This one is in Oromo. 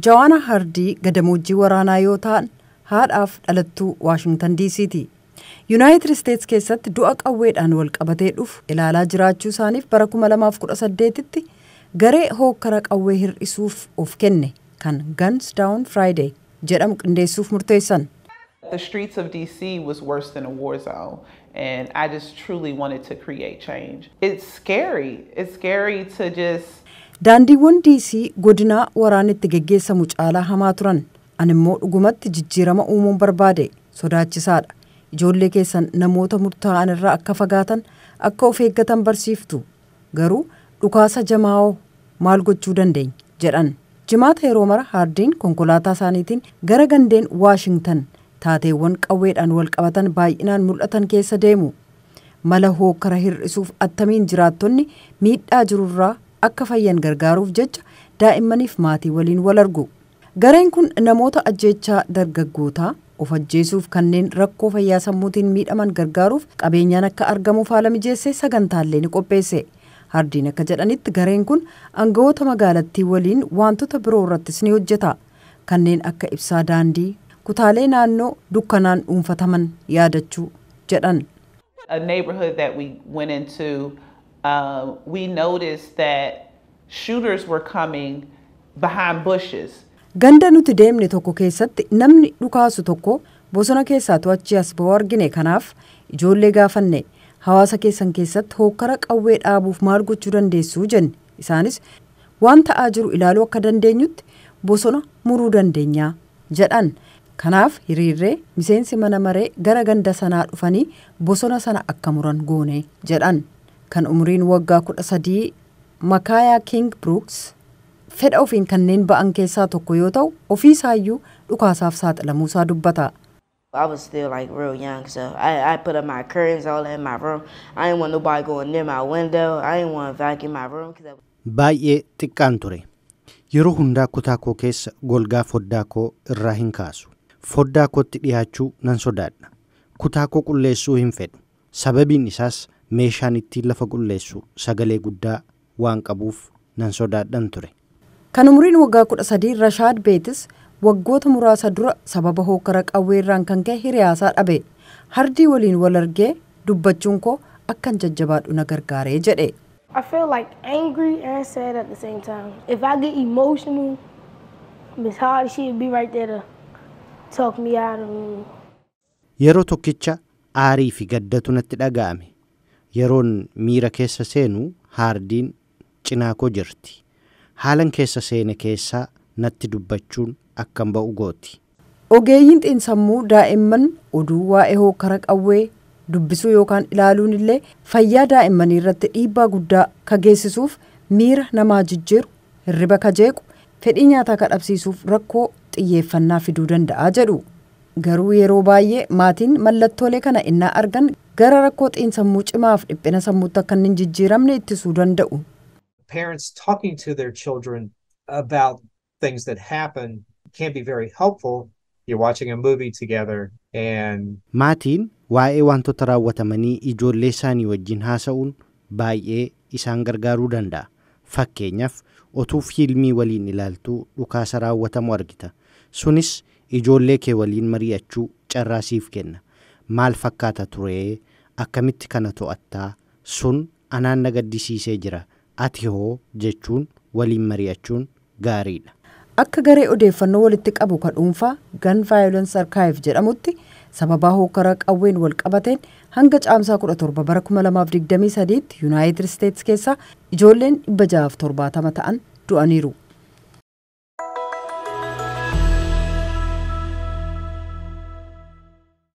Jawaana Hardii gadamoojjii waraanaa yoo ta'an, haadhaaf dhalattuu Waashingtan DC'ti. Yuunaayitid Isteets keessatti du'a qawweedhaan wal qabatee dhufu ilaalaa jiraachuu isaaniif bara 2018tti garee hookkara qawwee hir'isuuf of kenne kan Guns Down Friday jedhamu qindeessuuf murteessan. The streets of DC was worse than a war zone, and I just truly wanted to create change. It's scary. It's scary to just Daandiiwwan DC godinaa waraanni itti geggeessamu caalaa hamaa turan. Ani immoo dhugumatti jijjiirama uumuun barbaade. Sodaachisaadha. Ijoollee keessan namoota murtaa'an irraa akka fagaatan, akka of eeggatan barsiiftu. Garuu dhukaasa jamaa'oo maal gochuu dandeenya jedhan. Jimaata yeroo mara Haardiin konkolaataa isaaniitiin gara gandeen Waashingtan taateewwan qawweedhaan wal qabatan baay'inaan mul'atan keessa deemu. Mala hookkara hir'isuuf attamiin jiraattonni miidhaa jirurraa akka fayyan gargaaruuf jecha daa'immaniif maatii waliin wal argu. Gareen kun namoota ajjeechaa dargaggootaa, of ajjeesuuf kanneen rakkoo fayyaa sammuutiin miidhaman gargaaruuf qabeenyaan akka argamuuf haala mijeessee sagantaallee ni qopheesse. Hardiin akka jedhanitti, gareen kun aangawoota magaalattii waliin wantoota biroo irrattis ni hojjeta. Kanneen akka ibsaa daandii, kutaalee naannoo dukkanaan dhuunfataman yaadachuu jedhan. A neighborhood that we went into, we noticed that shooters were coming behind bushes. Ganda nuti deemne tokko keessatti namni dhukaasu tokko bosona keessaa to'achi as ba'u argine. Kanaaf ijoollee gaafanne, hawaasa keessan keessatti hookkara qawwee dhaabuuf maal gochuu dandeessu jenne. Isaanis waan ta'aa jiru ilaaluu akka dandeenyutti bosona muruu dandeenyaa jedhan. Kanaaf hiriirree miseensi mana maree gara ganda sanaa dhufanii bosona sana akka muran goone jedhan. Kan umriin waggaa 13 Makaayaa King Brooks fedha ofiin kanneen ba'an keessaa tokko yoo ta'u, ofii isaayyuu dhukaasaaf saaxilamuusaa dubbata. I was still like real young, so I put up my curtains all in my room. I didn't want nobody going near my window. I didn't want to vacuum my room 'cause I Baay'ee xiqqaan ture. Yeroo hundaa kutaa koo keessa golgaa foddaa koo irraa hin kaasu. Foddaa kootti dhiyaachuu nan sodaadha. Kutaa koo qulleessuu hin fedhu. Sababiin isaas meeshaan ittiin lafa qulleessu sagalee guddaa waan qabuuf nan sodaadhan ture. Kan umriin waggaa 13 Rashaad Beetis waggoota muraasa dura sababa hookkara qawweerraan kan ka'e hiriyaasaa dhabe. Hardii waliin wal argee dubbachuun koo akkan jajjabaadhu na gargaaree jedhe. I feel like angry and sad at the same time. If I get emotional, Miss Hardy, she'd be right there to talk me out of it. Yeroo tokkicha aarii fi gaddatu natti dhaga'ame. Yeroon miira keessa seenu Haardiin cinaa koo jirti. Haalan keessa seene keessaa natti dubbachuun akkan ba'u gooti. Ogeeyyiin xiinsammuu daa'imman oduu waa'ee hookkara qawwee dubbisuu yookaan ilaaluun illee fayyaa daa'immanii irratti dhiibbaa guddaa ka geessisuuf, miira namaa jijjiiru, hirriba ka jeequ, fedhii nyaataa ka dhabsiisuuf rakkoo xiyyeeffannaa fiduu danda'a jedhu. Garuu yeroo baay'ee maatiin mallattoolee kana innaa argan gara rakkoo xiinsammuu cimaaf dhiphina sammuutti akka inni hin jijjiiramne ittisuu danda'u. Parents talking to their children about things that happen can be very helpful. You're watching a movie together and Maatiin waa'ee wantoota raawwatamanii ijoollee isaanii wajjin haasa'uun baay'ee isaan gargaaruu danda'a. Fakkeenyaaf, otuu fiilmii waliin ilaaltuu dhukaasa raawwatamu argita. Sunis ijoollee kee waliin mari'achuu carraa siif kenna. Maal fakkaata turee? Akkamitti kana to'attaa? Sun anaan na gaddisiisee jira. Ati hoo jechuun waliin mari'achuun gaariidha. Akka garee odeeffannoo walitti qabu ka dhuunfaa Gun Violence Archive jedhamutti, sababaa hokkara qawween wal qabateen hanga Caamsaa 17 bara 2023tti Yuunaayitid Isteets keessaa ijoolleen 670 ta'an du'aniiru.